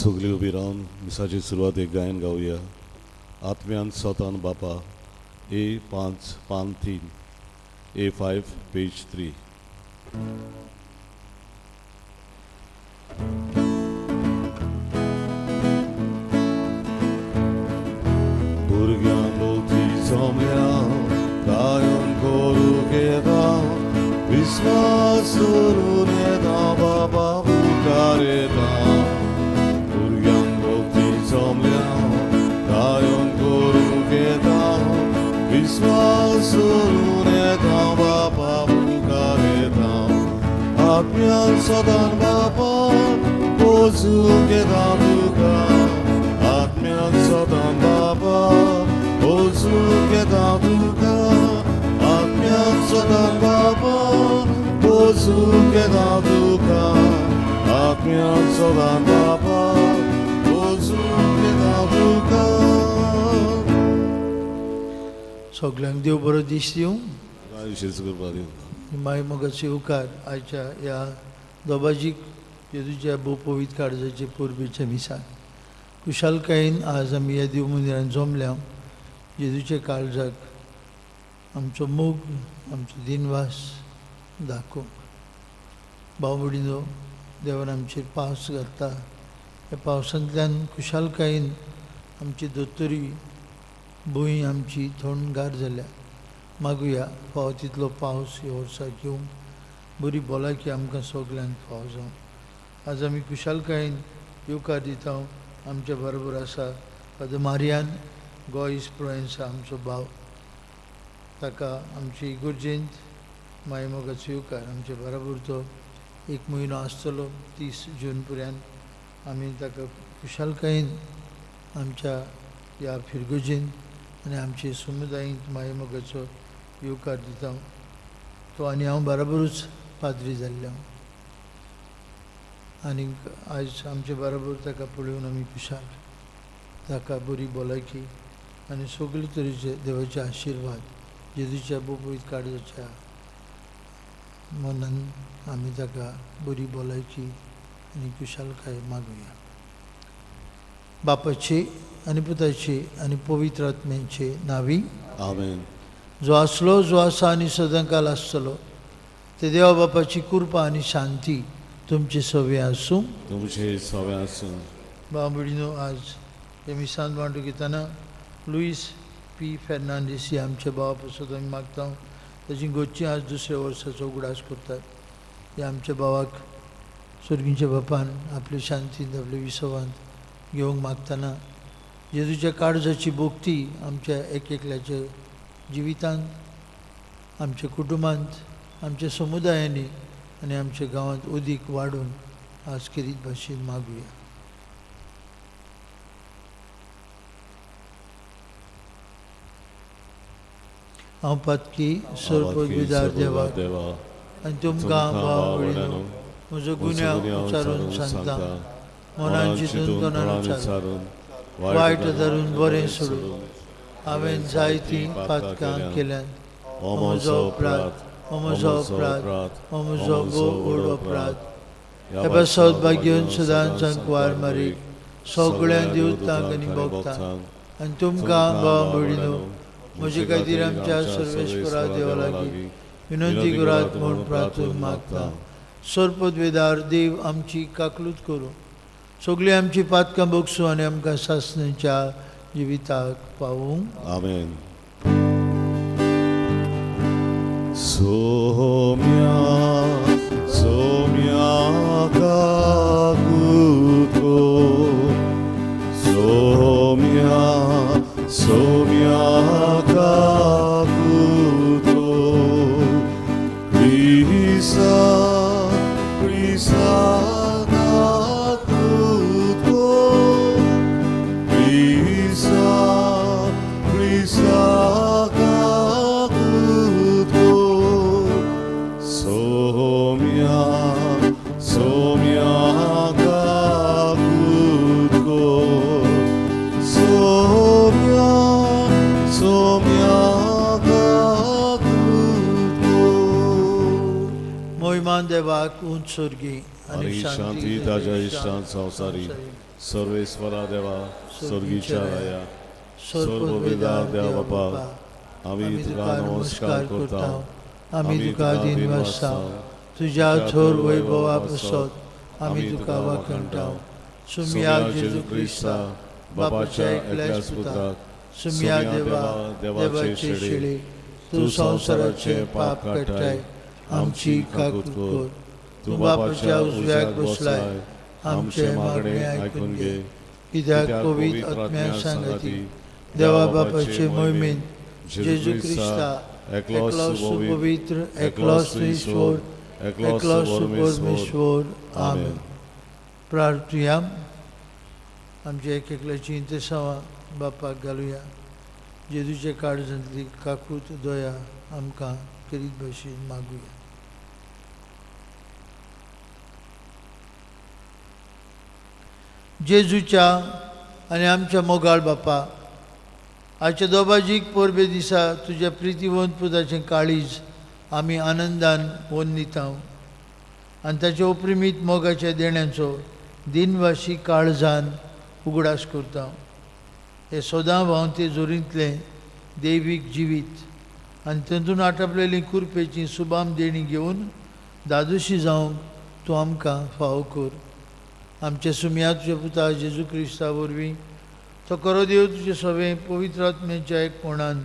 सगळीं उबी रावन मिसाची सुरवात एक गायन गावया. आत्म्यान सोतान बापा, ए 5 पान 3, A5 page 3. भुरग्यां भोंवती जमल्या गायन करूंक येता, विस्वास धरून येता बाबा मुखार येता. भुरग्यां भोंवती जमल्या गायन करूंक येता, विस्वास धरून येता बाबा मुखार येता. आत्म्यान सदां बाबा पोजूंक येता तुका, आत्म्यान सदां बाबा पोजूंक येता तुका, आत्म्यान सदां बाबा पोजूंक येता तुका, आत्म्यान सदां बाबा पोजूंक येता तुका. सगल्यांक देव बरो दीस दिवं. विशेष कृपा दिवं. माय मोगाचे उपकार आयच्या ह्या दोबाजीक जेजूच्या भोव पवित्र काळजाचे परबेच्या मिसाक खुशालकायेन आज आमी ह्या देव मंदिरान जमल्या. जेजूच्या काळजाक आमचो मोग, आमचो दिनवास दाखोवंक. भाव भयणीनो, देवान आमचेर पावस घातला. ह्या पावसांतल्यान खुशालकायेन आमची दोतोरी भूंय आमची थंडगार जाल्या. मागुया फावो तितलो पावस ह्या वर्साक घेवंक, बरी भलायकी आमकां सगल्यांक फावो जावं. आज आमी खुशालकायेन येवकार दिता. आमच्या बरोबर आसा फादर मारियान गोयस प्रोयेन्सा, आमचो भाव. ताका आमची इगर्जेंत माय मोगाचो येवकार. आमचे बरोबर तो एक म्हयनो आसतलो, 30 जून पर्यंत. आमी ताका खुशालकायेन आमच्या ह्या फिरगर्जेंत आनी आमचे समुदायींत माय मोगाचो येवकार दिता. तो आनी हांव बराबरूच पाद्री जाल्ले हांव आनी आयज आमचे बराबर ताका पळोवन आमी खुशाल. ताका बरी भलायकी आनी सगळे तरेचे देवाचे आशिर्वाद जेजूच्या भोव काळजाच्या मनान आमी ताका बरी भलायकी आनी खुशालकाय मागुया. बापाचे आनी पुताचे आनी पवित्र आत्म्याचे नांवी. आमेन. जो आसलो, जो आसा आनी सदांकाल आसतलो ते देवा बापाची कृपा आनी शांती तुमचे सवे आसूं. तुमचे सवे आसूं. भाव भयणीनो, आज हे मिसान वांटू घेतना लुईस पी फेर्नांडीस ही आमच्या भावा पासत आमी मागता. ताची गोची आज दुसऱ्या वर्साचो उगडास करतात. ह्या आमच्या भावाक सर्गीच्या बापान आपले शांतींत, आपल्या विसवांत घेवंक मागतना जेजूच्या काळजाची भोक्ती आमच्या एक एकल्याच्या जिवितांत, आमच्या कुटुंबांत, आमच्या समुदायांनी आनी आमच्या गांवांत अदीक वाडून आज खेरीत भाशेन मागुया. हांव पातकी सर्वविदार देवा देवा आनी तुमकां भाव भयणीनो म्हजो गुन्यांव उच्चारून सांगता. मनान चिंतून, तोंडान उच्चारून, वायट धरून बरें सोडून हांवें जायतीं पातकां केल्यात. हो म्हजो अपराध, हो म्हजो अपराध, हो म्हजो भोव व्हड अपराध. हे पासत भाग्यन सदांच कुवार मारीक, सगळ्या देवतांक आनी भक्तांक आनी तुमकां भाव भयणीनो म्हजे खातीर आमच्या सर्वेश्वरा देवा लागीं विनंती करात म्हूण प्रार्थून मागता. सर्पद्वेदार देव आमची काकलूत करूं, सगळीं आमची पातकां बगसूं आनी आमकां सासणेच्या जिविताक पावूं. आमेन. सोम्या सोम्या काकुतो, सोम्या सोम्या काकुतो, क्रिसा क्रिसा काकुतो, क्रिसा क्रिसा काकुतो, सोम्या सोम्या काकुतो, सोम्या सोम्या काकुतो. मोहिमान देवाक उंच सोर्गी आनी शांती ताज्या इश्टान संवसारी. सर्वेस्वरा देवा, स्वर्गीच्या राया, सर्ववेदा देवा बापा, आमी तुका नमस्कार करता. आमी तुका दिनवासता. तुज्या थोर वैभवा पासत आमी तुका वाखणटा. सुमया जेजू क्रिस्ता, बापाच्या एकल्याच पुता, सुमया देवा, देवाचे शेळे, तूं संवसाराचे पाप काडटाय, आमची काकूत कर. तूं बापाच्या उजव्याक बसलाय, आमचे मागणे आयकून घे. कित्याक पवित्र आत्म्या सांगाती देवा बापाचे मोहिमेन जेजू क्रिस्ता, एकलो सुपवित्र, एकलो ईश्वर, एकलो सुपरमेश्वर. आमेन. प्रार्थुया. आमच्या एक एकल्याची इंतेसांवां बापाक घालुया. जेजूचे काळजांतली काकूत दया आमकां करीत भशेन मागुया. जेजूच्या आनी आमच्या मोगाळ बापा, आजच्या दोबाजीक परबे दिसा तुज्या प्रितीवंत पुताचें काळीज आमी आनंदान वंदिता आनी ताच्या उपरिमीत मोगाच्या देण्याचो दिनवाशी काळजान उगडास करता. हे सदां व्हांवते जोरींतलें दैवीक जिवीत आनी तातूंत आटापलेली कुरपेची सुबाम देणी घेवन दादोशी जावंक तूं आमकां फावो कर. आमच्या सुमया तुज्या पुता जेजू क्रिस्ता वरवीं, तो करो देव तुजे सगळें पवित्र आत्म्याच्या एकपणान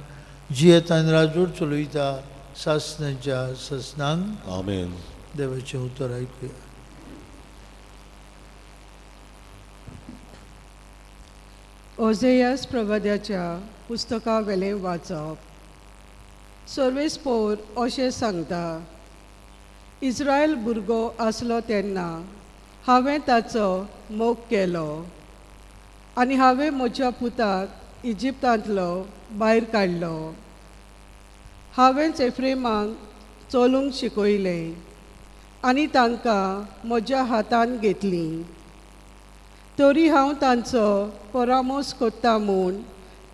जियेत आनी राजवट चलयता सासणाच्या ससनांक. आमेन. देवाचें उतर आयकुया. ओझेयस प्रवाद्याच्या पुस्तका वेलें वाचप. सर्वेस्पोर अशें सांगता, इस्रायल भुरगो आसलो तेन्ना हांवें ताचो मोग केलो आनी हांवें म्हज्या पुताक इजिप्तांतलो भायर काडलो. हांवेंच एफ्रेमाक चलूंक शिकयलें आनी तांकां म्हज्या हातान घेतलीं. तरी हांव तांचो परामोस कोत्ता म्हूण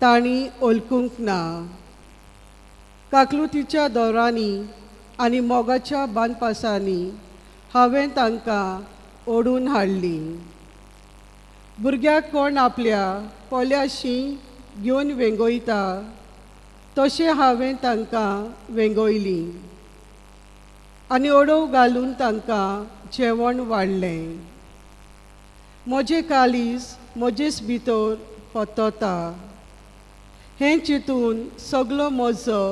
तांणी वळखूंक ना. काकलुतीच्या दोरांनी आनी मोगाच्या बांदपासांनी हांवें तांकां ओडून हाडलीं. भुरग्याक कोण आपल्या पोल्याशी घेवन वेंगयता तशें हांवें तांकां वेंगयलीं आनी ओडोव घालून तांकां जेवण वाडलें. म्हजें काळीज म्हजेच भितर पोतता, हें चिंतून सगलो म्हजो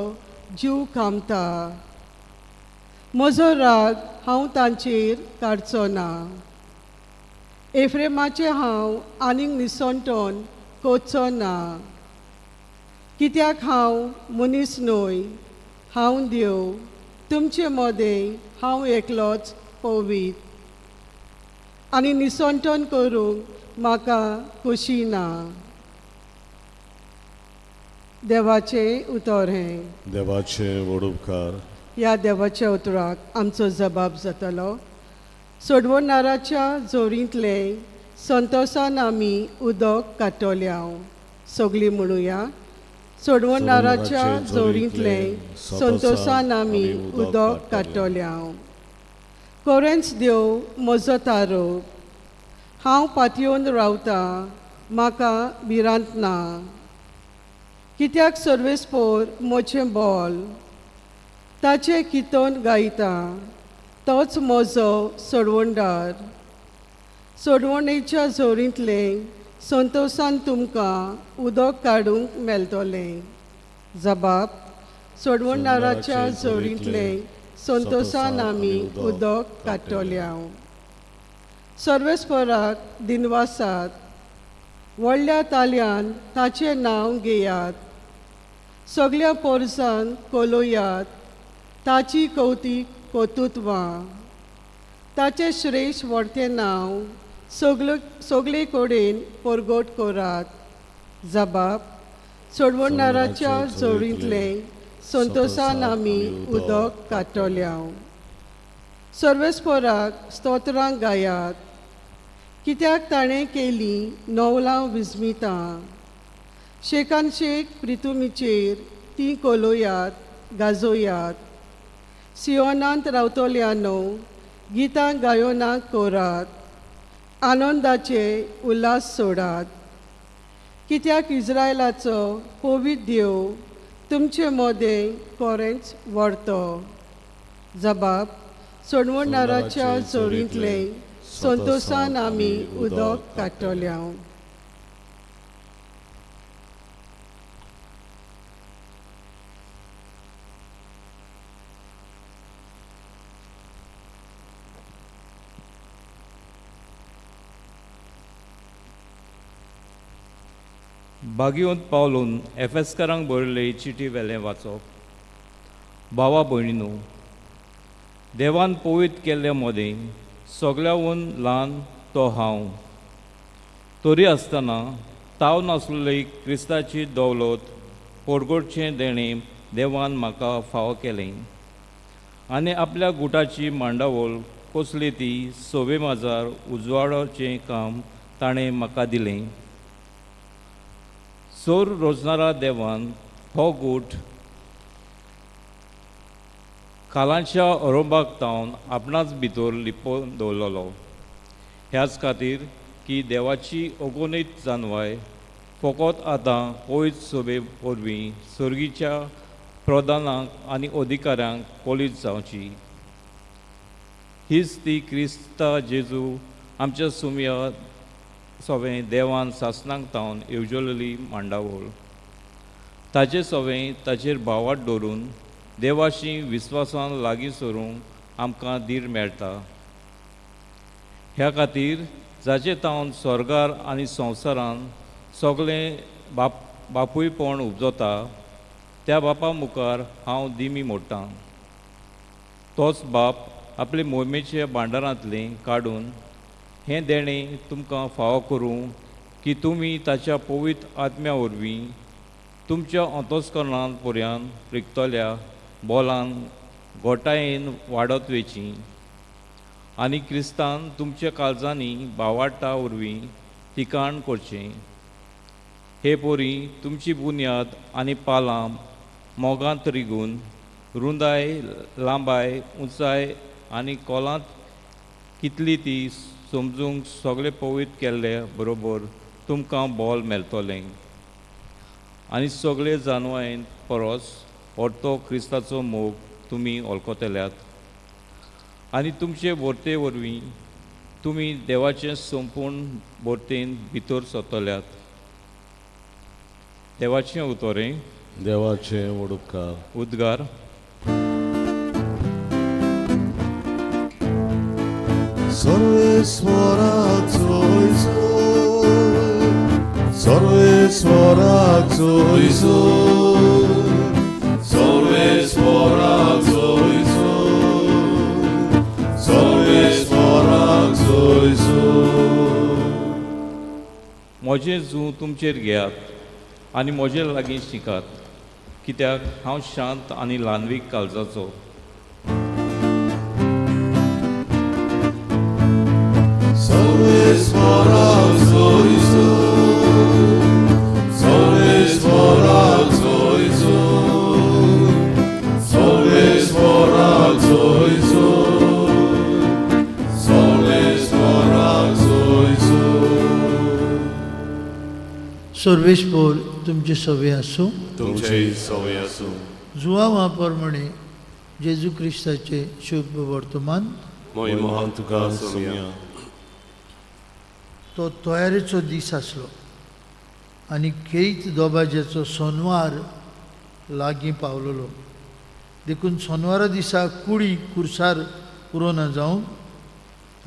जीव खामता. म्हजो राग हांव तांचेर काडचो ना. एफ्रेमाचें हांव आनीक निसणटोन कोचो ना, कित्याक हांव मनीस न्हय, हांव देव. तुमचे मदें हांव एकलोच पवीत आनी निसणटोन करूंक म्हाका खोशी ना. देवाचें उतर हें. देवाचे व्हड उपकार. ह्या देवाच्या उतराक आमचो जबाब जातलो. सोडवणाराच्या जोरींतले संतोसान आमी उदक काडटल्या. सगळीं म्हणुया, सोडवणाराच्या जोरींतले संतोसान आमी उदक काडटल्या. कोरेंच देव म्हजो तारो, हांव पातयेवन रावतां, म्हाका भिरांत ना. कित्याक सर्वेस्पोर म्हजें बोल, ताचें कितन गायता, तोच म्हजो सोडवणदार. सोडवणेच्या जोरींतलें संतोसान तुमकां उदक काडूंक मेळटलें. जबाब, सोडवणाराच्या जोरींतलें संतोसान आमी उदक काडटल्या. सर्वेस्पराक दिनवासात, व्हडल्या तालयान ताचें नांव घेयात. सगल्या पोरसांक कोलोयात ताची कवतीक कोतुत्वां. ताचें श्रेश्ठ व्हडतें नांव सगलो सगळे कडेन परगट करात. जबाब, सोडवणाराच्या जोरींतलें संतोसान आमी उदक काडटल्या. सर्वेस्पराक स्तोत्रां गायात, कित्याक ताणें केलीं नवलां विस्मितां. शेकान शेक प्रितुमीचेर तीं कोलोयात गाजोयात. सियोनांत रावतल्यानो गितां गायोना कोरात. आनंदाचे उल्हास सोडात. कित्याक इज्रायलाचो पवित्र देव तुमचे मदें कोरेंच व्हरतो. जबाब सोडवणाराच्या जोडींतले संतोशान आमी उदक काडटले. बागिवंत पावलून एफेस्करांक बरयल्ले चिटी वेलें वाचप. भावा भयणीनू, देवान पवित्र केल्ले मदें सगळ्याहून ल्हान तो हांव, तरी आसतना ताव नासलेली क्रिस्ताची दौलत पोरगोटचें देणें देवान म्हाका फावो केलें आनी आपल्या गुटाची मांडावळ कसली ती सोबे माजार उजवाडाचें काम ताणें म्हाका दिलें. सोर रोजनारा देवान हो गूट कालांच्या अरोबाक तावन आपणाच भितर लिपोवन दवरलेलो, ह्याच खातीर की देवाची अगोनीत जानवाय फकत आतां पयत सोबे वरवीं सर्गीच्या प्रधानांक आनी अधिकाऱ्यांक पोलीस जावची. हीच ती क्रिस्ता जेजू आमच्या सुमया सवें देवान सासणाक तावन येवजलेली मांडावळ. ताचे सवें ताचेर भावाट दवरून देवाशी विस्वासान लागीं सरूंक आमकां धीर मेळटा. ह्या खातीर जाचे तावन स्वर्गार आनी संवसारान सगळें बापूयपण उपजता त्या बापा मुखार हांव दिमी मोडटां. तोच बाप आपले मोहिमेच्या भांडारांतलें काडून हें देणें तुमकां फावो करूं की तुमी ताच्या पवित्र आत्म्या वरवीं तुमच्या अंतस्करणांत पर्यान रिगतल्या बोलान घोटायेन वाडत वेची आनी क्रिस्तान तुमच्या काळजांनी भावार्ता वरवीं ठिकाण करचें. हे पोरी तुमची बुन्याद आनी पालां मोगांत रिगून रुंदाय, लांबाय, उंचाय आनी कोलांत कितली ती समजूंक सगळें पवित्र केल्ले बरोबर तुमकां बोल मेळटलें आनी सगळे जानवायन परस व्हरतो क्रिस्ताचो मोग तुमी वळखतल्यात आनी तुमचे भरते वरवीं तुमी देवाचें संपूर्ण भरतेन भितर सरतल्यात. देवाचें उतोरें. देवाचें व्हड उपकार. उद्गार. सर्वेस्वराचो सर्वेस्वराचो सर्वेस्वराचो सर्वेस्वराचो. म्हजें जूं तुमचेर घेयात आनी म्हजे लागीं शिकात, कित्याक हांव शांत आनी ल्हानवीक काळजाचो. सर्वेस्वराचो सर्वेस्वराचो सर्वेस्वराचो सर्वेस्वराचो. सर्वेस्पोर तुमचे सवे आसूं. तुमचे सवय आसूं. जुवांवा प्रमाणे जेजू क्रिस्ताचे शुभ वर्तमान. मोहिमान तुका सोमया. तो तयारेचो दीस आसलो आनी खेरीत दोबाज्याचो सोनवार लागीं पावलेलो, देखून सोनवारा दिसा कुडी कुर्सार उरोना जावन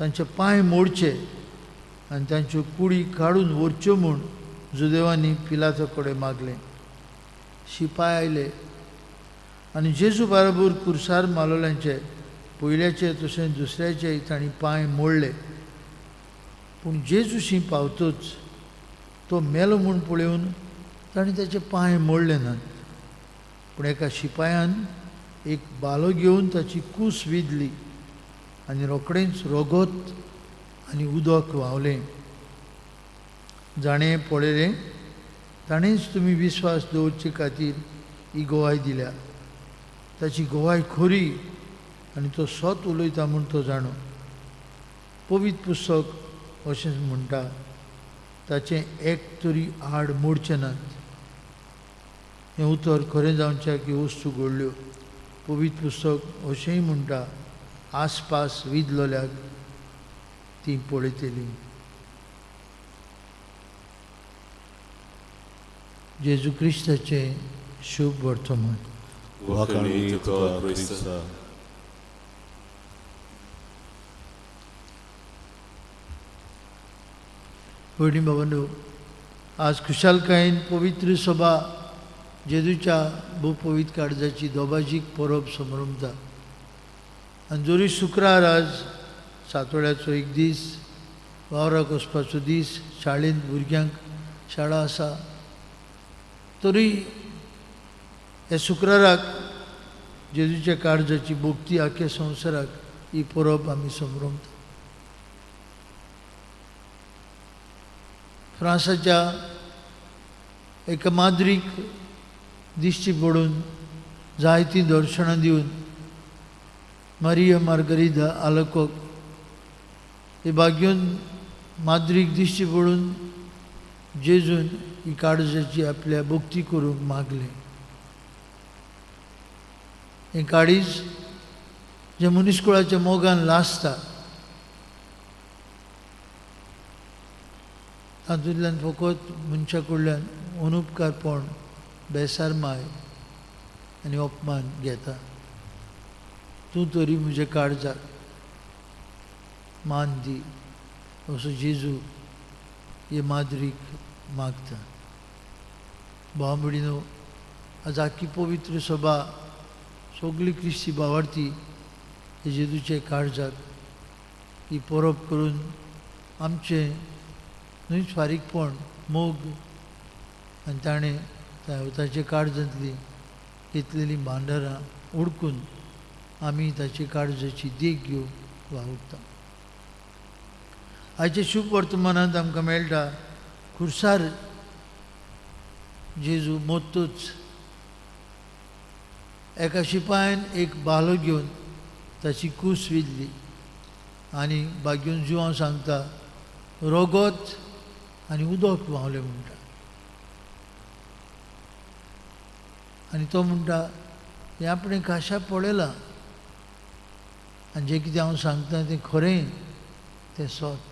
तांचे पांय मोडचे आनी तांच्यो कुडी काडून व्हरच्यो म्हूण जुदेवांनी पिलाता कडेन मागलें. शिपाय आयले आनी जेजू बाराबर कुर्सार मालोल्यांचे पयल्याचे तशेंच दुसऱ्याचे तांणी पांय मोडले. पूण जेजूशी पावतच तो मेलो म्हूण पळोवन ताणें ताचे पांय मोडले नात. पूण एका शिपायान एक बालो घेवन ताची कूस विदली आनी रोखडेंच रगत आनी उदक व्हांवलें. जाणें पळयलें ताणेंच तुमी विस्वास दवरचे खातीर ही गवाय दिल्या. ताची गवाय खरी आनी तो सत उलयता म्हूण तो जाणो. पवित्र पुस्तक अशें म्हणटा, ताचें एक तरी आड मोडचें नात. हें उतर खरें जावच्याक ह्यो वस्तू घडल्यो. पवित्र पुस्तक अशेंय म्हणटा, आसपास विदलोल्याक ती पळयतली. जेजू क्रिस्ताचें शुभ वर्तमान. वाखाणी तुका क्रिस्ता. भयणी बाबांनो, आज खुशालकायेन पवित्र सभा जेजूच्या भूपवित्र काळजाची दोबाजीक परब समरमता. आनी जरी शुक्रार आज सातोळ्याचो एक दीस, वावराक वचपाचो दीस, शाळेंत भुरग्यांक शाळा आसा, तरी ह्या शुक्राराक जेजूच्या काळजाची भक्ती आख्या संवसाराक ही परब आमी समरमता. फ्रांसाच्या एका माद्रीक दिश्टी पडून जायतीं दर्शनां दिवन मारिया मार्गरिदा आलकोक हे भाग्यून माद्रीक दिश्टी पडून जेजून ही काळजाची आपल्या भक्ती करूंक मागलें. हें काळीज जें मनीसकुळाच्या मोगान लासता तातूंतल्यान फकत मनशा कडल्यान अनुपकारपण, बेसारमाय आनी अपमान घेता. तूं तरी म्हज्या काळजाक मान दी असो जेजू हे माद्रीक मागता. भाव भयणीनो, आज आख्खी पवित्र सभा सगळी क्रिस्ती भावार्थी हे जेजूच्या काळजाक ही परब करून आमचें न्हूच फारीकपण, मोग आनी ताणें ताच्या काळजांतली घेतलेलीं भांडारां उडकून आमी ताचे काळजाची देख घेवन वावुरता. आयच्या शुभ वर्तमानांत आमकां मेळटा, खुर्सार जेजू मोत्तूच एका शिपायान एक भालो घेवन ताची कूस विदली आनी भाग्यून जिवां सांगता, रोगोत आनी उदक व्हांवलें म्हणटा. आनी तो म्हणटा, हें आपणें खाशा पळयलां आनी जें कितें हांव सांगता तें खरें, तें सत.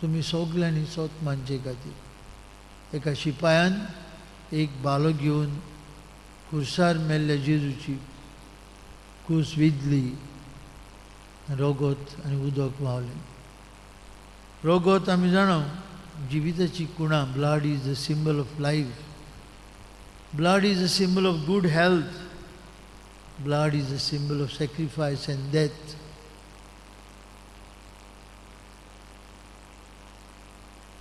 तुमी सगल्यांनी सत मानचे खातीर एका शिपायान एक भालो घेवन खुर्सार मेल्ल्या जेजूची कूस विदली, रोगोत आनी उदक व्हांवलें. रोगोत आमी जाणा जिविताची कुणां. Blood is the symbol of life, blood is a symbol of good health, blood is a symbol of sacrifice and death.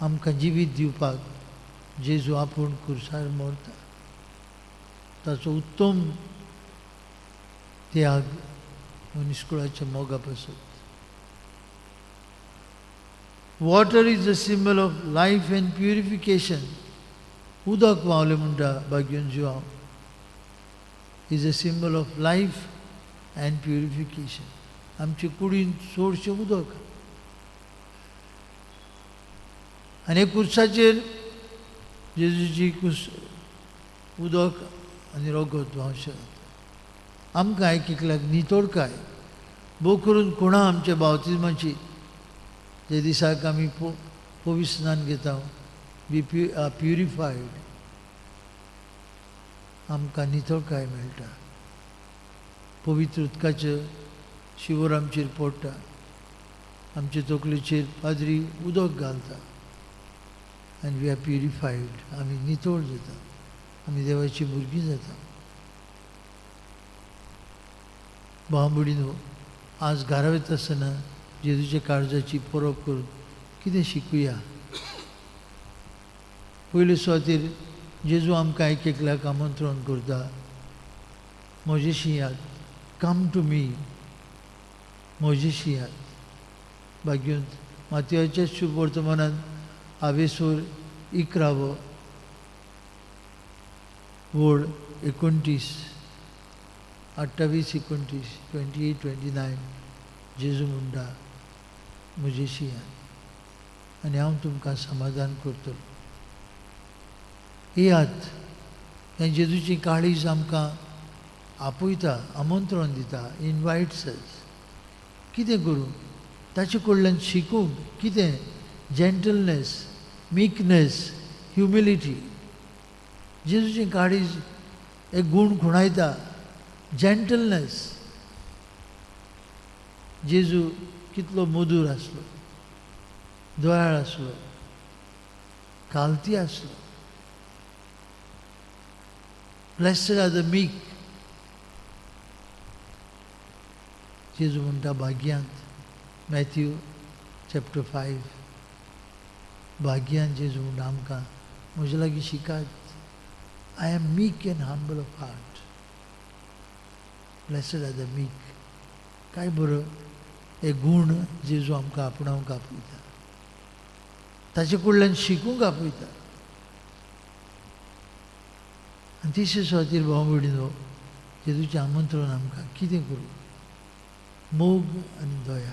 आमकां जिवीत दिवपाक जेजू आपूण खुर्सार मरता. ताचो उत्तम त्याग मनीसकुळाच्या मोगा पासत. Water is the symbol of life and purification. उदक व्हांवलें म्हणटा भाग्यून जिवांव is a symbol of life and purification. आमचे कुडीन चडशें उदक आनी कुर्साचेर जेजूची कूस उदक आनी रोगत व्हांवशें जाता. आमकां एक एकल्याक नितळकाय भोव करून कोणा आमच्या बावतिज्माची जे दिसाक आमी पवित्र स्नान घेता, बी प्युरिफायड, आमकां नितळकाय मेळटा. पवित्र उदकाचें शिवर आमचेर पडटा, आमचे तकलेचेर पाद्री उदक घालता आनी we are purified. आमी नितळ जाता, आमी देवाची भुरगीं जाता. भाव भयणीनो, आज घरा वता आसतना जेजूच्या काळजाची परब करून कितें शिकुया. पयले सुवातेर जेजू आमकां एक एकल्याक आमंत्रण करता, म्हजेशी यात, कम टू मी, म्हजेशी यात. भाग्यून मातयेच्या शुभ वर्तमानांत आवेसूर 11 वळ 29, 28 29, 28 29 जेजू म्हणटा, म्हजेशी येयात आनी हांव तुमकां समाधान करतलो. येयात. हें जेजूची काळीज आमकां आपयता, आमंत्रण दिता, इनवायट्स अस. कितें करूं? ताचे कडल्यान शिकूंक. कितें? Gentleness, मिकनेस, humility. जेजूचें काळीज एक गूण खुणायता, जेंटलनेस. जेजू कितलो मधूर आसलो, दयाळ आसलो, कालती आसलो. Blessed are the meek. जेजू म्हणटा भाग्यांत, मॅथ्यू चॅप्टर 5, भाग्यांत जेजू म्हणटा आमकां, म्हजे लागीं शिकात. I am meek and humble of heart. Blessed are the meek. काय बरो हे गूण जेजू आमकां आपणावंक आपयता, ताचे कडल्यान शिकूंक आपयता. आनी तिसरे सुवातीर भाव भयणीनो, जेजूचें आमंत्रण आमकां कितें करूं? मोग आनी दया.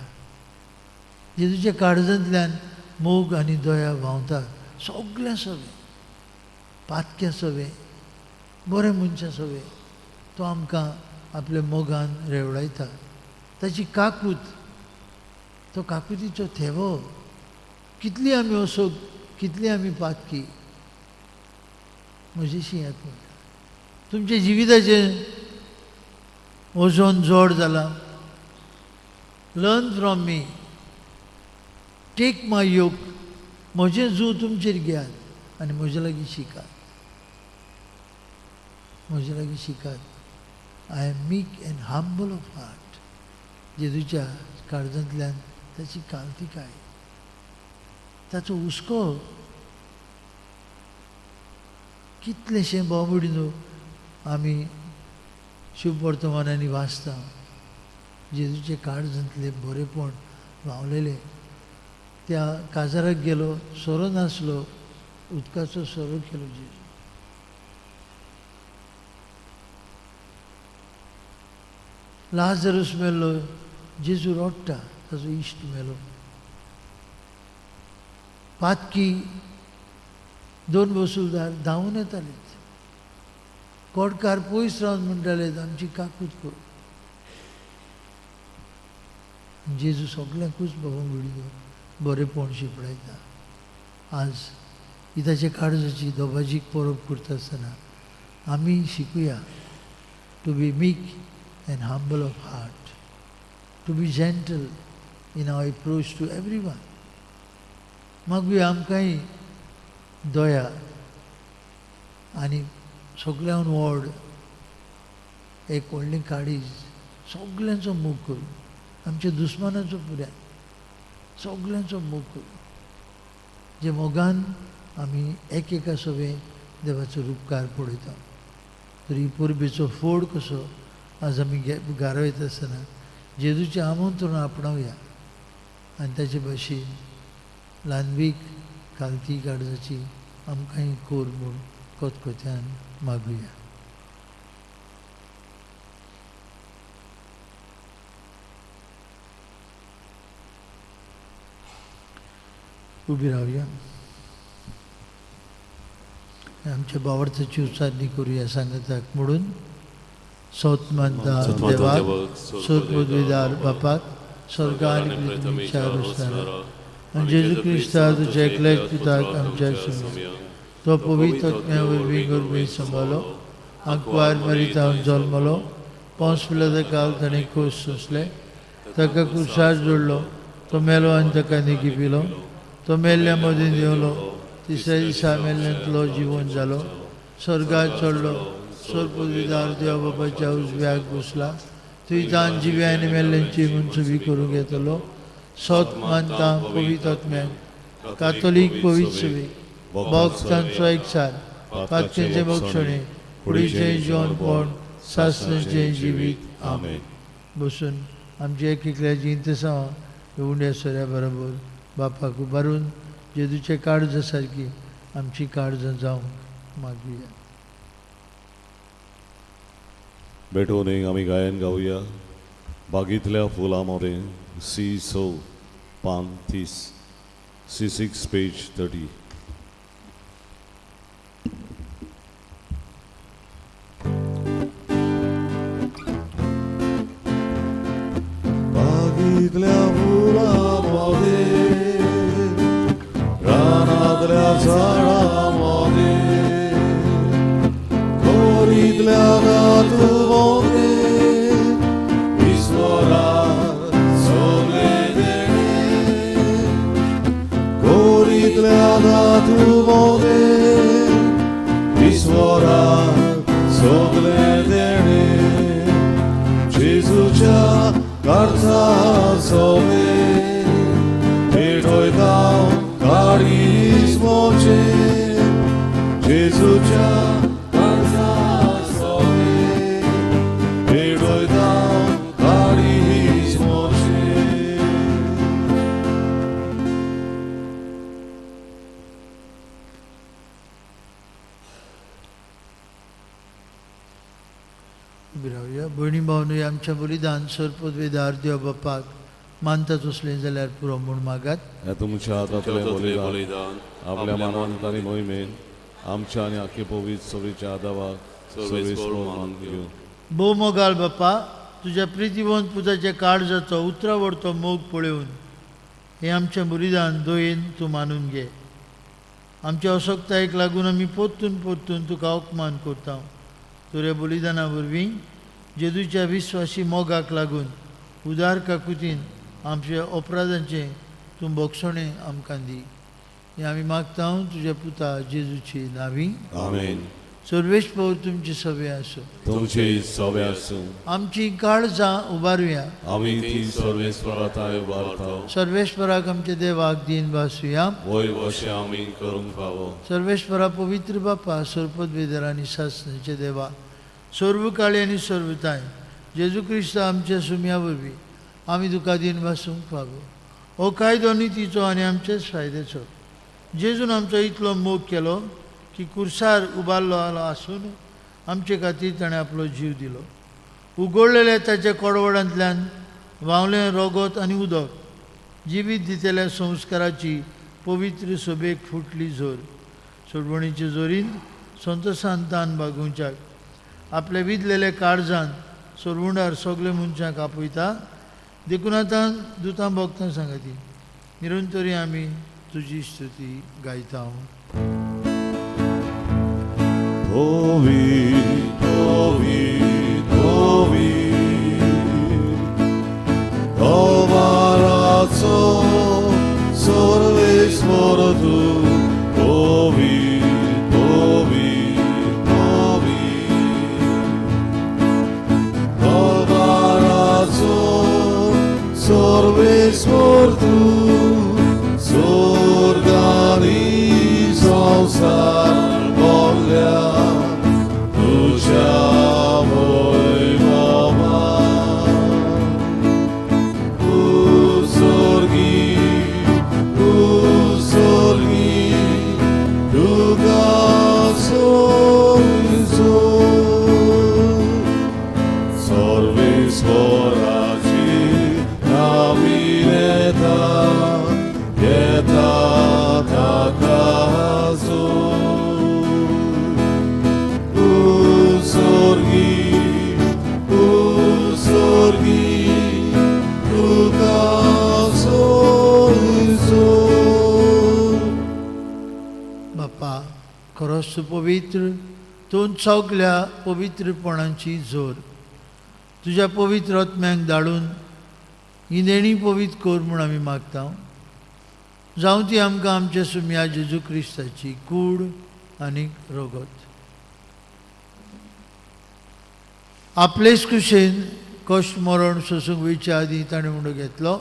जेजूच्या काळजांतल्यान मोग आनी दया व्हांवता सगळ्यां सवें, पातक्यां सवें, बरें मनशां सवें. तो आमकां आपल्या मोगान रेवडायता. ताची काकूत, तो काकुतीचो थेवो. कितली आमी असोग, कितली आमी पातकी, म्हजेशी येत म्हणटा. तुमच्या जिविताचें वजन जड जालां. Learn from me, take my yoke. म्हजें जूं तुमचेर घेयात आनी म्हजे लागीं शिकात, म्हजे लागीं शिकात. I am meek and humble of heart. जेजूच्या काळजांतल्यान ताची कालतिकाय, ताचो हुस्को. कितलेशें भाव भयणीनो आमी शुभवर्तमानांनी वाचता, जेजूचे काळजांतलें बरेपण व्हांवलेलें. त्या काजाराक गेलो, सोरो नासलो, उदकाचो सोरो केलो जेजू. लाजरस मेलो, जेजू रडटा, ताचो इश्ट मेलो. पातकी दोन वसुलदार धांवून येताले, कोडकार पयस रावन म्हणटाले, आमची काकूत कर. जेजू सगल्यांकूच भाव भयणीनो बरेपण शिंपडायता. आज ही ताच्या काळजाची दोबाजीक परब करता आसतना आमी शिकुया to be meek and humble of heart, to be gentle in our approach to every one. मागुया आमकांय दया आनी सगळ्यान व्हड एक व्हडलें काळीज, सगल्यांचो मोग करूं, आमच्या दुस्मानाचो पुराय सगल्यांचो मोग करूं, जे मोगान आमी एक एका सवें देवाचो रुपकार पळयता. तरी परबेचो फोड कसो आज आमी गारयता आसतना जेजूचें आमंत्रण आपणावया आनी ताचे भाशेन ल्हानवीक कालती काळजाची आमकांय कोर म्हूण कोतकोत्यान मागुया. उबी रावया, आमच्या बावडताची उच्चारणी करूया सांगताक म्हणून. सत मानता देवाक, सत पदवीदार बापाक, स्वर्ग आनी पृथ्वीच्या रचणारा, आनी जेजू क्रिस्ता तुज्या एकल्याच पुताक आमच्या सुम्या, तो पवित्र आत्म्या वरवीं गर्भी सांबाळ्ळो, आंकवार मरितावन जल्मलो, पावस पिलाचा काल ताणें खोस सोंसले, ताका कुसार जोडलो, तो मेलो आनी ताका निगी पिलो, तो मेल्ल्या मदीं देंवलो, तिसऱ्या दिसा मेल्ल्यांतलो जिवन जालो, स्वर्गार चडलो, स्वर्ग पदवीदार देवा बापाच्या उजव्याक बसला, थंय तान जिव्या आनी मेल्ल्यांची मनसुबी करूंक येतलो. सत मानता पवित्र आत्म्याक, कातोलीक पवित्र सभेक, भक्तांचो एकचार, पातकेंचें बक्षणे, कुडीचें जिवनपण, सासणाचें जिवीत. आमेन. बसून आमच्या एक एकल्याची इंतसांव उंड्या सोऱ्या बरोबर बापाक उबारून जेजूचे काळजा सारकी आमची काळजां जावंक मागुया. भेटोवन आमी गायन गावया बागेंतल्या फुलां मोरें सी 6. पान 30, C6 page 30. बागीतल्या फुलां मोदें, रानांतल्या झाडां मोदें, खोरींतल्या धातू मोदें, ईश्वराक सगळें देणें. खोरींतल्या धातू मोदें, ईश्वराक सगळें देणें. जेजूच्या काळजा सोबें पेटयता काळीज म्हजें. जेजूच्या काळजा सोबें पेटयता काळीज म्हजें. उबी रावया. भयणी भावनूय, आमच्या बलिदान सरपदवेदार देव बापाक मानता तसलें जाल्यार पुरो म्हूण मागात. ह्या तुमच्या हातांतलें बलिदान बलिदान आपल्या मानान आनी मोहिमेन आमच्या आनी आख्खे पवित्र सभेच्या आदावाक सर्वेस्पर मानून घेवं. भोव मोगाळ बापा, तुज्या प्रितीवंत पुताच्या काळजाचो उतरावडतो मोग पळोवन हें आमचें बलिदान दयेन तूं मानून घे. आमच्या असक्तायेक लागून आमी परतून परतून तुका अपमान करता. तुरे बलिदाना वरवीं जेजूच्या विस्वासी मोगाक लागून उदार काकुतीन आमच्या अपराधांचें तूं भोगसणें आमकां दी. हें आमी मागता तुज्या पुता जेजूची नांवी. आमेन. सर्वेस्पर तुमचे सवे आसूं. तुमचे सवे आसूं. आमची काळजां उबारुया. आमी ती सर्वेस्परा थांय उबारता. सर्वेस्पराक आमच्या देवाक दीन भासुया. वय वशें आमी करूंक फावो. सर्वेस्परा, पवित्र बापा, सरपद आनी सासणाचे देवा, सर्व काळी आनी सर्वताय जेजू क्रिस्त आमच्या सुम्या वरवीं आमी तुका दीन भासूंक फावो. हो कायदो नितीचो आनी आमचेच फायद्याचो. जेजून आमचो इतलो मोग केलो की कुर्सार उबारलो आसून आमचे खातीर ताणें आपलो जीव दिलो. उगडलेल्या ताच्या कोडवडांतल्यान व्हांवलें रोगोत आनी उदक जिवीत दितल्या संस्काराची पवित्र सभेक फुटली जोर. सोडवणीचे जोरीन संतोसान तान बागोवच्याक आपल्या विदलेल्या काळजान सोरवुंडार सगळे मनशांक आपयता. देखून आतां दुतां भोगतां सांगाती निरंतरी आमी तुजी स्तुती गायता. Ovi, ovi, ovi, Ovaraco, सर्वेस्पर तूं, ovi, ovi, ovi, Ovaraco, सर्वेस्पर तूं, स्वर्गानी संवसार भरल्या तुज्या वैभवान. उत्सर्गी, उत्सर्गी, तुका सोयसो. सर्वेस्पराची नामी येता, येता ताका जोर. उत्सर्गी, उत्सर्गी, तुका सोयसो. बापा, खरोच तूं पवित्र, तूं सगल्या पवित्रपणाची जोर. तुज्या पवित्र आत्म्यांक धाडून ही देणी पवित्र कर म्हूण आमी मागता. जावं ती आमकां आमच्या सुम्या जेजू क्रिस्ताची कूड आनी रगत. आपलेच कुशेन कश्ट मरण सोसूंक वयच्या आदीं ताणें उंडो घेतलो.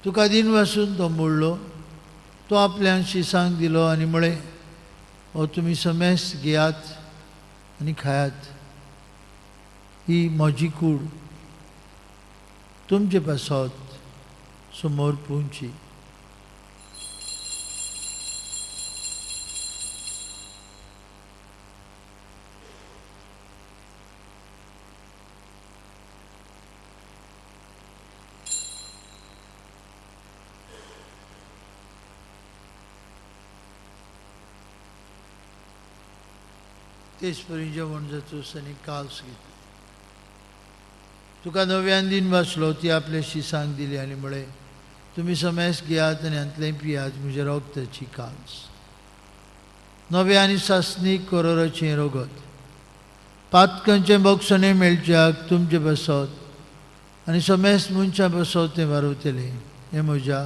तुका दीन वासून तो मोडलो. तो आपल्यान शिसांक दिलो आनी म्हळें, हो तुमी समेस्त घेयात आनी खायात. ही म्हजी कूड तुमचे पासत समोर पुंची. तेच परी जेवण जातूच आनी काल्स घेतली. तुका नव्यान दिन वाचलो, ती आपले शिसांक दिली आनी म्हळें, तुमी समेस घेयात आनी हांतलें पियात, म्हज्या रोगताची काल्स, नव्या आनी सासणीक करोराचें रोगत, पातकांचें बक्षणें मेळच्याक तुमचे बसत आनी समेस मनशां बसत तें वारवतलें, हें म्हज्या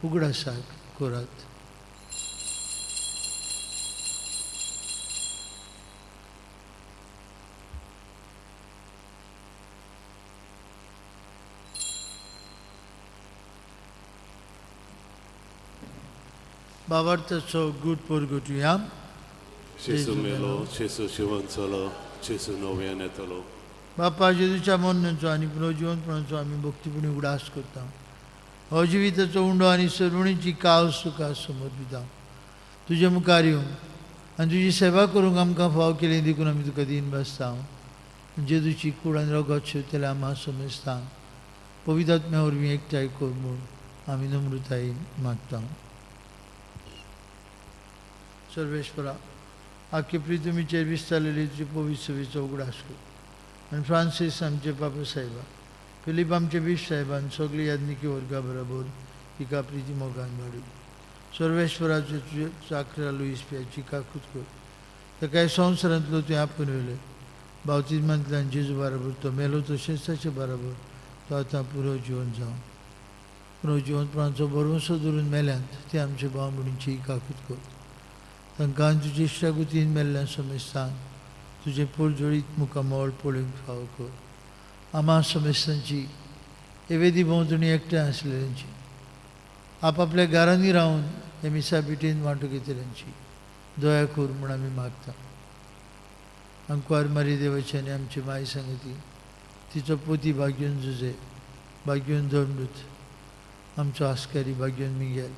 उगडासाक करात. बाबार्थाचो गूट परगटुया. जेजू मेलो, जेजू जिवन चलो, जेजू नव्यान येतलो. बापा जेजूच्या मरणाचो आनी पुनर्जिवनपणाचो आमी भक्तीपणी उगडास करता. हो जिविताचो उंडो आनी सर्वणीची कावस तुका समर्पिता. तुजे मुखार येवंक आनी तुजी सेवा करूंक आमकां फाव केली देखून आमी तुका दीन बसता. जेजूची कूड आनी रगत शिवतल्या आमा समजता पवित्र आत्म्या वरवीं एकठांय कर म्हूण आमी नम्रतायेन मागता. सर्वेश्वरा, आख्खे प्रितमीचेर विस्तारलेली तुजी पवित्र सभेचो उगडास कर आनी फ्रांसीस आमचे पापा साहेबा, फिलीप आमचे बीश साहेबान सगळी याज्ञिकी वर्गा बरोबर तिका प्रिती मोगान वाडू. सर्वेश्वराचे तुजे चाकरा लुईस पियाची काकूत कर, ताका ह्या संवसारांतलो तुवें आपूण व्हेलें. बावतिज्मांतल्यान जेजू बरोबर तो मेलो तशेंच ताचे बरोबर तो आतां पुरो जिवन जावं. पुरो जिवनपणाचो भरवंसो धरून मेल्यांत ते आमचे भाव भयणींची काकूत कर. तांकां तुजे इश्टागुतीन मेल्ल्यान समेस्तांक तुजें पोरजोळीत मुखामळ पळोवंक फावो कर. आमा समेस्तांची एवेदी भोंवतणी एकठांय आसलेल्यांची, आपापल्या घरांनी रावन हे मिसा बिटेन वांटो घेतल्यांची दया कर म्हूण आमी मागता. आंकवार मारी देवाची आनी आमची माय सांगती, तिचो पोती भाग्योन जुजे, भाग्योन दंडूत, आमचो आस्कारी भाग्योन मिगेल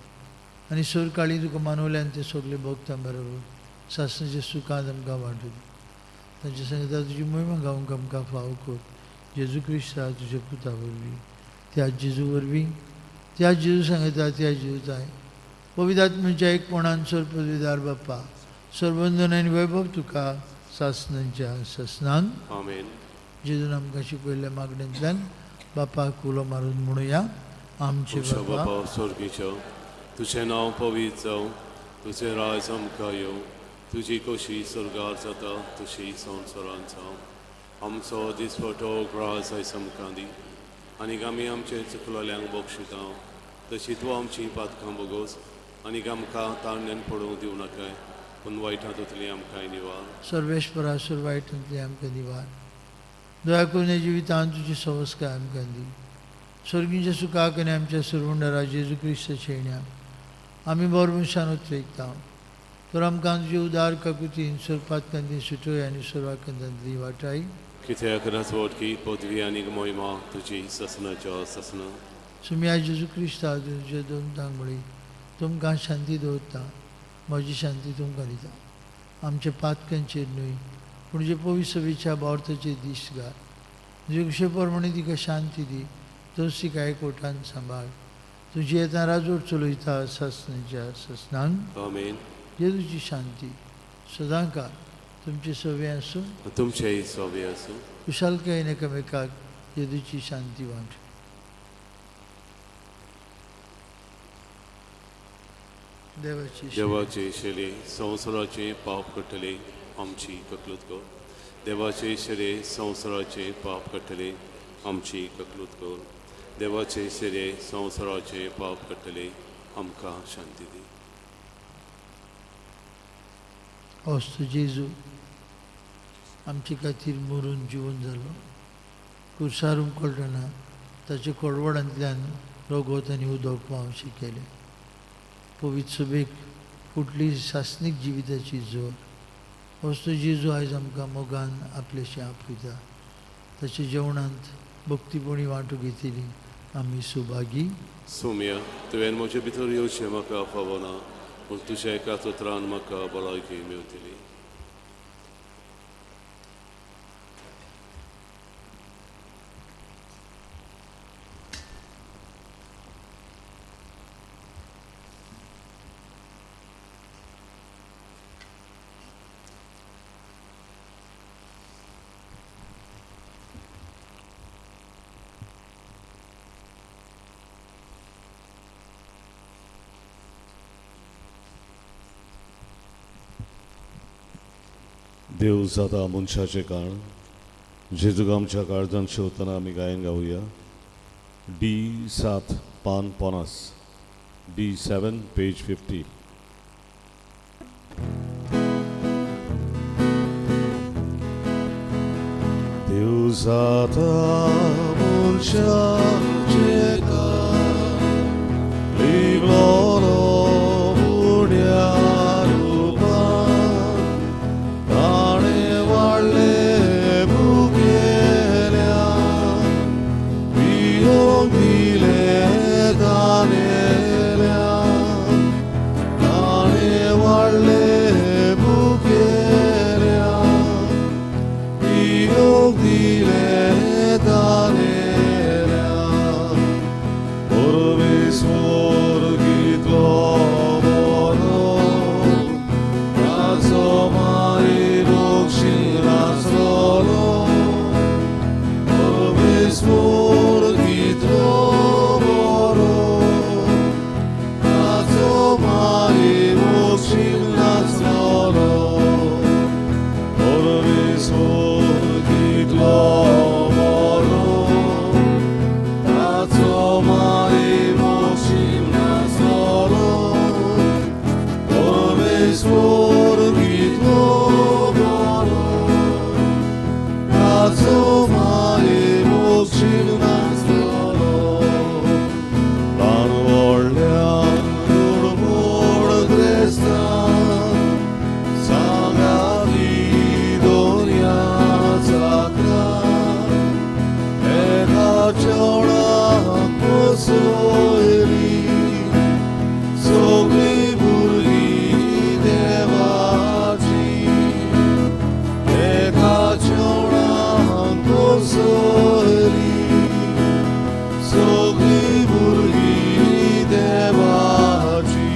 आनी सोरकाळी तुका मानवल्यान ते सगळे भोगता बरोबर सासणाच्या सुखांत आमकां वांटू. तांच्या सांगता तुजी मोहिमा गावंक आमकां फावो कर. जेजू क्रिस्ता तुज्या पुता वरवीं, त्या जेजू वरवीं, त्या जेजू सांगता त्या जेजू जाय पवित्र आत्म्याच्या एकपणान सर्वपदवीदार बाप्पा, सर्वंदन आनी वैभव तुका सासणांच्या सासणान. आमेन. जेजून आमकां शिकयल्ल्या मागण्यांतल्यान बापाक उलो मारून म्हणुया, आमचे आमच्या बापा बापा स्वर्गीच्या, तुजें नांव पवित्र जावं, तुजें राज आमकां येवं, तुजी कशी स्वर्गार जाता तशी संवसारांत जावं. आमचो दिसपटो ग्रास आयज आमकां दी आनी आमी आमचे चुकलोल्यांक बक्षिता तशी तूं आमची पातकां बोगोस आनी आमकां ताणण्यान पडूंक दिवं नाकाय, पूण वायटां तुतली आमकां निवार. सर्वेश्वरा, सर्वायटांतली आमकां निवार. दया करून ह्या जिवितांत तुजी संस्कार आमकां दी. स्वर्गीच्या सुखाक आनी आमच्या सर्वंडरा जेजू क्रिस्ताच्या येण्या आमी बरो मनशान उतरयता. तर आमकां तुजे उदार काकुतीन सर्पातकांती सुटय आनी सर्वाकांतांतली वाटाय. कित्याक राजवटकी पदवी आनी मोहिमा तुजी ससनाच्या ससना. सुम्या जेजू क्रिस्ता तुजे दोन तांगळी तुमकां शांती दवरता, म्हजी शांती तुमकां दिता. आमच्या पातकांचेर न्हय पूण जे पवित्र सभेच्या बावर्थाचेर दीस घाल. तुजे कुशे प्रमाणे तिका शांती दी, तोच तिका एकवटान सांबाळ. तुजी येता राजवट चलयता सासणाच्या सासणांक. आमेन. जेजूची शांती सदांकाळ तुमचे सवे आसूं, तुमचेय सवे आसूं. कुशालकायेन एकामेकाक जेजूची शांती वांट. देवाची देवाचे शेले संवसाराचे पाप कट्टले आमची ककलूत कर. देवाचे शेले संवसाराचे पाप कट्टले आमची ककलूत कर. देवाचे शेले संवसाराचे पाप कट्टले आमकां शांती दी. होस्तो जेजू आमचे खातीर मरून जिवन जालो. कुर्सार उमकळटना ताच्या कोडवडांतल्यान रगत आनी उदक व्हांवशें केलें. पवित्र सभेक फुटली सासणीक जिविताची जोर. होस्तो जेजू आयज आमकां मोगान आपलेशें आपयता. ताच्या जेवणांत भक्तीपणी वांटो घेतली आमी सुभागी. सोम्या, तुवें म्हजे भितर येवचें म्हाका फावना, पूण तुज्या एकाच उतरान म्हाका भलायकी मेवतली. देव जाता मनशाचें काण जेजूक आमच्या काळजान शेवतना आमी गायन गावया. डी 7 पान 50, D 7 page 50. देव जाता मनशाचें काण लिबलो उड्या रुपान ताणें वाडलें भुकेल्या पियोंक दिलें तानेल्या ताणें वाडलें भुकेल्या पियोंक दिलें तानेल्या परमेश्वर कितलो बरो ताचो मारी बक्षीर आसलोलो परमेश्वर कितलो बरो ताचो मारी बक्षीर आसलोलो परमेश्वर कितलो बरो ताचो मारी बक्षीर आसलोलो परमेश्वर कितलो बरो ताचो मारी बक्षीर आसलोलो ल्हान व्हडल्यान दुडमोड क्रिस्तान सांगाती दोनया चाकरान एका चेवडाक पोसयली सगळीं भुरगीं देवाची एका चेवडाक पोसयली सगळीं भुरगीं देवाची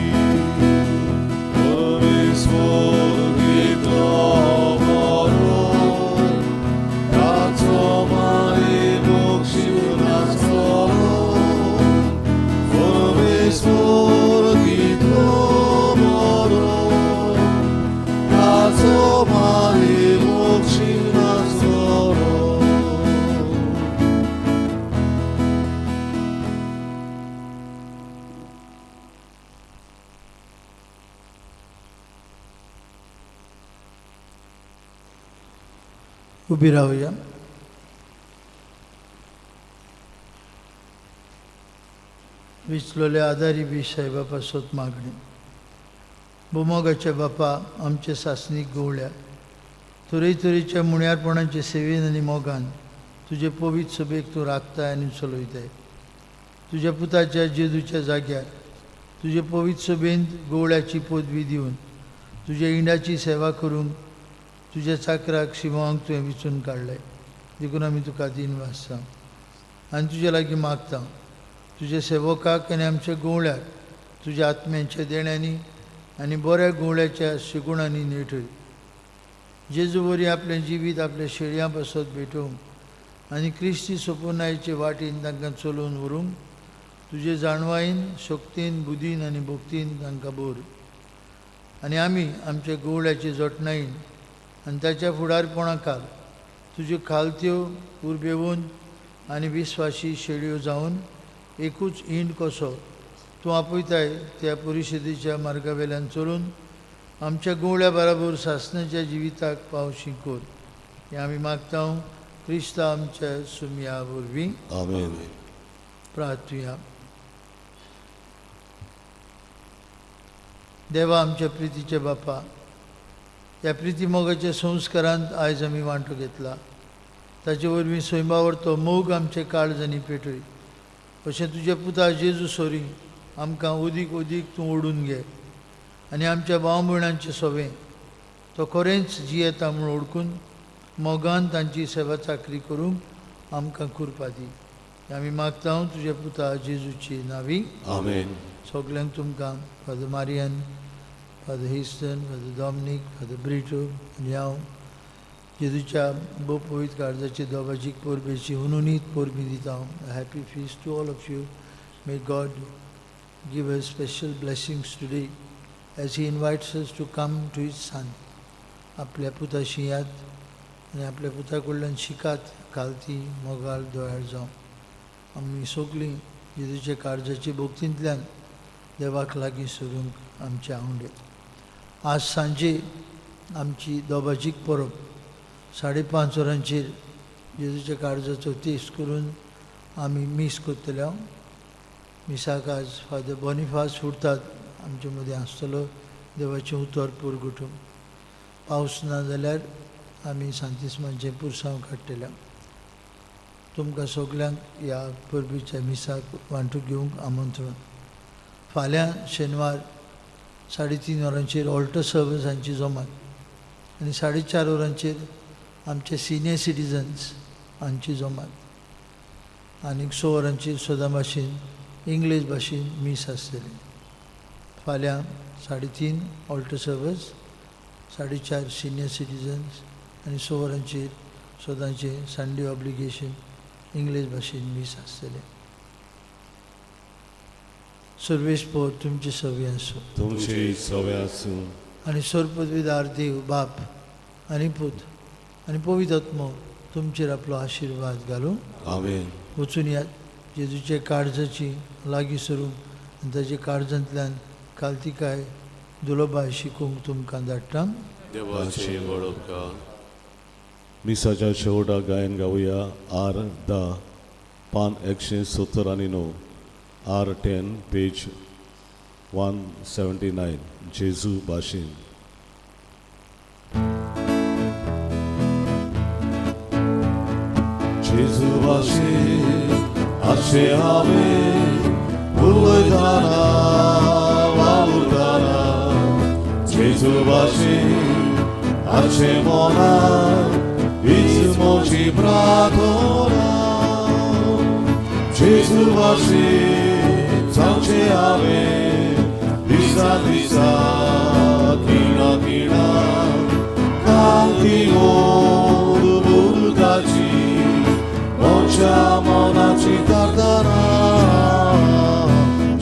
परमेश्वर कितलो बरो ताचो मारी बक्षीर आसलोलो परमेश्वर कितलो बरो ताचो मारी बक्षीर आसलोलो. उबी रावया. विचलोल्या आदारी बी साहेबा पासत मागणी. बोमोगाच्या बापा, आमचे सासणीक गवळ्या तरेतरेच्या मुण्यारपणाचे सेवेन आनी मोगान तुजे पवित्र सभेक तूं राखताय आनी चलयताय. तुज्या पुताच्या जेजूच्या जाग्यार तुजे पवित्र सभेंत गवळ्याची पदवी दिवन तुज्या इंडाची सेवा करूंक तुज्या चाकराक शिवांक तुवें विचून काडलें, देखून आमी तुका दीन वाचता आनी तुजे लागीं मागता तुज्या सेवकाक आनी आमच्या गवळ्याक तुज्या आत्म्यांच्या देण्यांनी आनी बऱ्या गवळ्याच्या शिगुणांनी नेटय. जेजू वरी आपलें जिवीत आपल्या शेळयां पासत भेटोवंक आनी क्रिस्ती सोपुनायचे वाटेन तांकां चलोवन व्हरूंक तुजे जाणवायेन, शक्तीन, बुदीन आनी भक्तीन तांकां बोर. आनी आमी आमच्या गवळ्याचे जतनायेन आनी ताच्या फुडारपणा खाल तुज्यो खालत्यो उर्बेवन आनी विस्वाशी शेळयो जावन एकूच इंड कसो तूं आपयताय त्या परिशदेच्या मार्गा वेल्यान चलून आमच्या गवळ्या बराबर सासणाच्या जिविताक पावशी कर. हें आमी मागता क्रिस्ता आमच्या सुमया वरवीं. आमेन. प्रार्थुया. देवा, आमच्या प्रितीचे बापा, ह्या प्रिती मोगाच्या संस्कारांत आयज आमी वांटो घेतला. ताचे वरवीं सैमावर तो मोग आमचे काळजांनी पेटय अशें तुज्या पुता जेजू सोरी आमकां अदीक अदीक तूं ओडून घे आनी आमच्या भाव भयणांचें सोवें तो खरेंच जियेता म्हूण ओळखून मोगान तांची सेवा चाकरी करूंक आमकां कृपा दी. हें आमी मागता तुज्या पुता जेजूची नावी. आमेन. सगल्यांक तुमकां, father Marian, father Histon, father Dominic, father Brito आनी हांव जेजूच्या भोव पवित्र काळजाची दोबाजीक परबेची हुनुनीत परबी दिता हांव. Happy feast to all of you. May God give us special blessings today as He invites us to come to His Son. आपल्या पुताशी यात आनी आपल्या पुता कडल्यान शिकात कालती मोगाळ दोयाळ जावं. आमी सगळीं जेजूच्या काळजाचे भक्तींतल्यान देवाक लागीं सरूंक आमचे आवडे. आज सांजे आमची दोबाजीक परब 5:30 वरांचेर जेजूच्या काळजाचो तेस करून आमी मीस करतले. हांव मिसाक आज फादर बोनिफास फुडतात आमचे मदीं आसतलो देवाचें उतर पुरगुटूंक. पावस ना जाल्यार आमी सांतिस्माचें पुरसांव काडटले. तुमकां सगल्यांक ह्या परबीच्या मिसाक वांटूक घेवंक आमंत्रण. फाल्यां शेनवार 3:30 वरांचेर ऑल्टर सर्विस हांची जमात आनी 4:30 वरांचेर आमचे सिनियर सिटीजन्स हांची जमात आनीक 6 वरांचेर सदां भाशेन इंग्लीश भाशेन मीस आसतलें. फाल्यां 3:30 ऑल्टर सर्विस, 4:30 सिनियर सिटीजन्स आनी 6 वरांचेर सदांचें संडे ऑब्लिगेशन इंग्लीश भाशेन मीस आसतलें. सर्वेस्पोर तुमचे सवी आसूं. तुमचे सवे आसूं. आनी सर्वपदवीदार देव बाप आनी पूत आनी पवित्र आत्मो तुमचेर आपलो आशिर्वाद घालूं. आमेन. वचून यात जेजूचे काळजाची लागीं सरूंक आनी ताच्या काळजांतल्यान कालतिकाय दुलोबाय शिकूंक तुमकां धाडटा. देवाचे व्हड उपकार. मिसाच्या शेवटाक गायन गावया आर 10 पान 179, आर 10 पेज 179, जेजू भाशेन. जेजू भाशेन आशे हांवें उलयतना वावुरतना, जेजू भाशेन आशे मनान हीच म्हजी प्रार्थना. जेजू भाशेन जावचें हांवें दिसा दिसा खिणा खिणा, कांती मोद बुरुताची म्हज्या मनाची तारताना.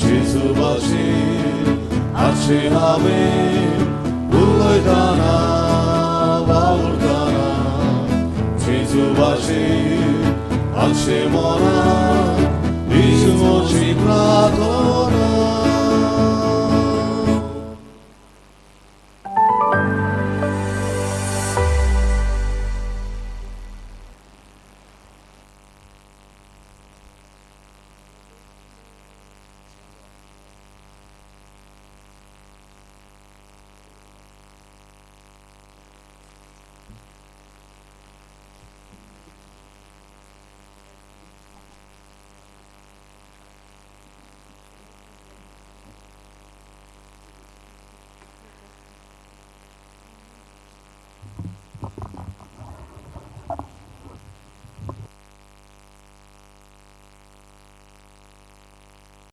जेजू भाशेन आशे हांवें उलयतना वावुरतना, जेजू भाशेन आशे मनान हीच म्हजी प्रार्थना.